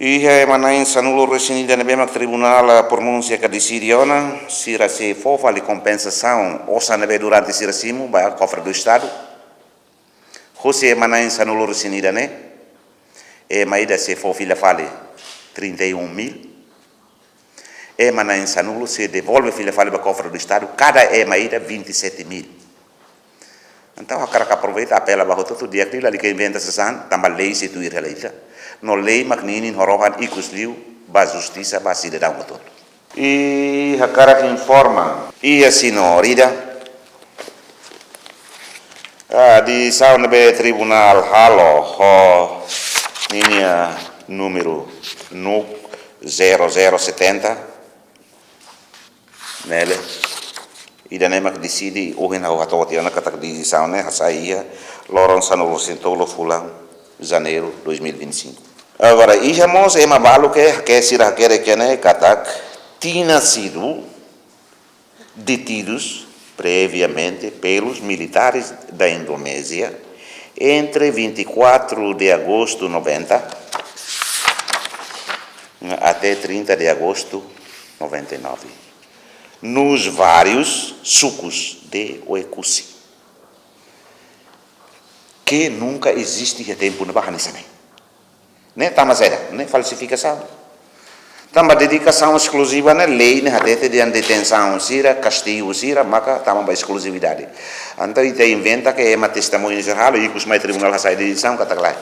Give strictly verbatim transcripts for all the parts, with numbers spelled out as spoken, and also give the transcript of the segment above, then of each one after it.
Iha ema na'in sanulu-resin-ida ne'ebé mak tribunál, ah, pronunsia ka deside ona, sira sei fó fali kompensasaun osan ne'ebé durante sira simu ba kofre do Estadu. Hosi ema na'in sanulu-resin-ida ne'e, ema ida sei fó fila fali trinta e um mil. Ema na'in sanulu sei devolve fila fali ba kofre do Estadu, kada ema ida vinte e sete mil. Entaun, hakarak aproveita apela ba hotu-hotu, di'ak liu lalika inventa sasán, tanba lei sei tuir hela ita. No lei mak ninin ho rohan ikus liu ba justisa ba sidadaun hotu-hotu. I hakarak informa, iha, señór ida, ah, desizaun ne'ebé tribunál halo ho ninia númeru NUC zero zero setenta, ne'e, ida-ne'e mak deside, ohin ha'u hato'o tiha ona katak desizaun ne'e hasai iha loron sanulu-resin-tolu fulan Janeiru dois mil e vinte e cinco. Agora, iha mós ema balu ke, ke sira hakerek iha ne'e katak tinha sido detidos previamente pelos militares da Indonésia entre vinte e quatro de agosto noventa até trinta de agosto noventa e nove, nos vários sucos de Oekusi, que nunca existe iha tempu ne'ebá hanesan ne'e. Ne'e tanba saida? Ne'e falsifikasaun. Tanba dedikasaun eskluziva ne'e, lei ne'e hatete dehan detensaun sira, kastigu sira, maka tama ba eskluzividade. Entaun ita inventa ke ema testemuñu sira halo, ikus mai tribunál hasai desizaun katak lae,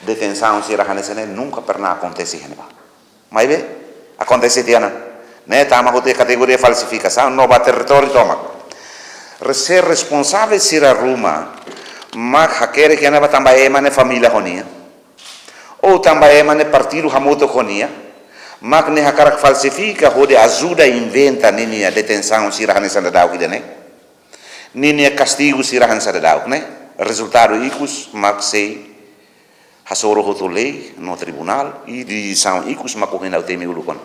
detensaun sira hanesan ne'e nunka pernah akontese iha ne'ebá. Maibé akontese tiha ona. Ne'e tama hotu iha kategoria falsifikasaun no ba territóriu tomak. Re-, se responsavel sira ruma mak hakerek iha ne'ebá tanba ema ne'e família ho nia, ou tanba ema ne'e partidu hamutuk ho nia, mak nia hakarak falsifika hodi ajuda inventa ninia detensaun sira hanesan daudaun ida-ne'e, ninia kastigu sira hanesan daudaun ne'e. Rezultadu ikus mak sei hasoru hotu lei no tribunál, i desizaun ikus mak ohin ha'u temi uluk ona.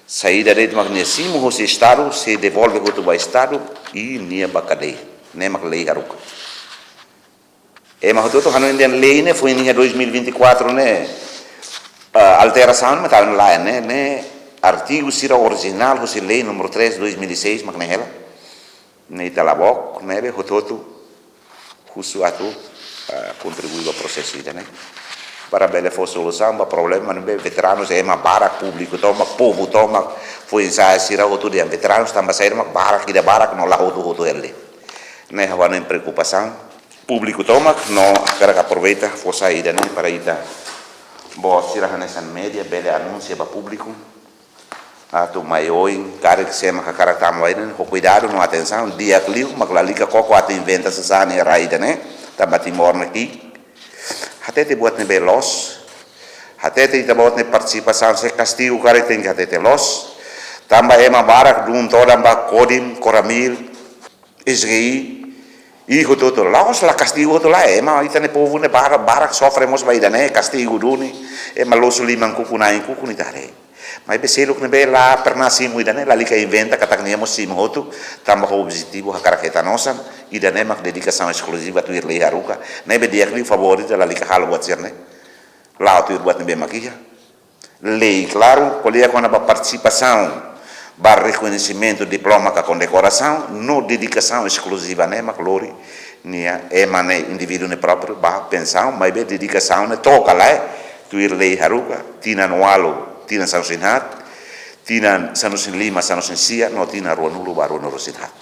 Saida de'it mak nia simu hosi Estadu, sei devolve hotu ba Estadu, i nia ba kadeia. Ne'e mak lei haruka. Ema hotu-hotu hanoin dehan lei ne'e foin iha dois mil e vinte e quatro ne'e, ah, alterasaun, mas tanba lae, ne'e, ne'e artigu sira orijinál hosi lei número três dois mil e seis mak ne'e hela. Ne'e ita la book, ne'ebé hotu-hotu husu atu, ah, kontribui ba prosesu ida-ne'e, para bele fó solusaun ba problema ne'ebé veteranus, ema barak, públiku tomak, povu tomak, foin-sa'e sira hotu dehan veteranus tanba saida mak barak ida barak no la hotu-hotu hela. Ne'e ha'u-nia preokupasaun. Públiku tomak, no hakarak aproveita fó sai ida-ne'e para ita-boot sira hanesan média bele anunsia ba públiku atu mai oin, karik sé mak hakarak tama ba ida-ne'e, ho kuidadu no atensaun, di'ak liu mak lalika koko atu inventa sasán iha rai ida-ne'e, tanba Timor ne'e ki'ik. Hatete buat ne'ebé loos. Hatete ita-boot nia partisipasaun, se kastigu karik tenke hatete loos. Tanba ema barak dun todan ba Kodim, Koramil, S G I, i hotu-hotu. La'ós la kastigu hotu lae, ema ita-nia povu ne'e barak, barak sofre mós ba ida-ne'e, kastigu duni, ema losu liman kuku, na'in kuku, ita haree. Maibé seluk ne'ebé la pernah simu ida-ne'e, lalika inventa katak nia mós simu hotu, tanba ho objetivu hakarak hetan osan, ida-ne'e mak dedikasaun eskluziva tuir lei haruka, ne'ebé di'ak liu favór ida lalika halo buat sira-ne'e. La'o tuir buat ne'ebé mak iha lei klaru, ko'alia kona-ba partisipasaun ba rekoñesimentu, diploma ka kondekorasaun, no dedikasaun eskluziva ne'e mak lori nia, ema ne'e, indivíduu ne'e própriu ba pensaun, maibé dedikasaun ne'e to'o ka lae, tuir lei haruka, tinan ualu, tinan sanulu-resin-haat, tinan sanulu-resin-lima, sanulu-resin-sia, no tinan ruanulu ba ruanulu-resin-haat.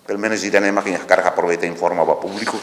Pelumenus ida-ne'e mak ha'u hakarak aproveita informa ba públiku.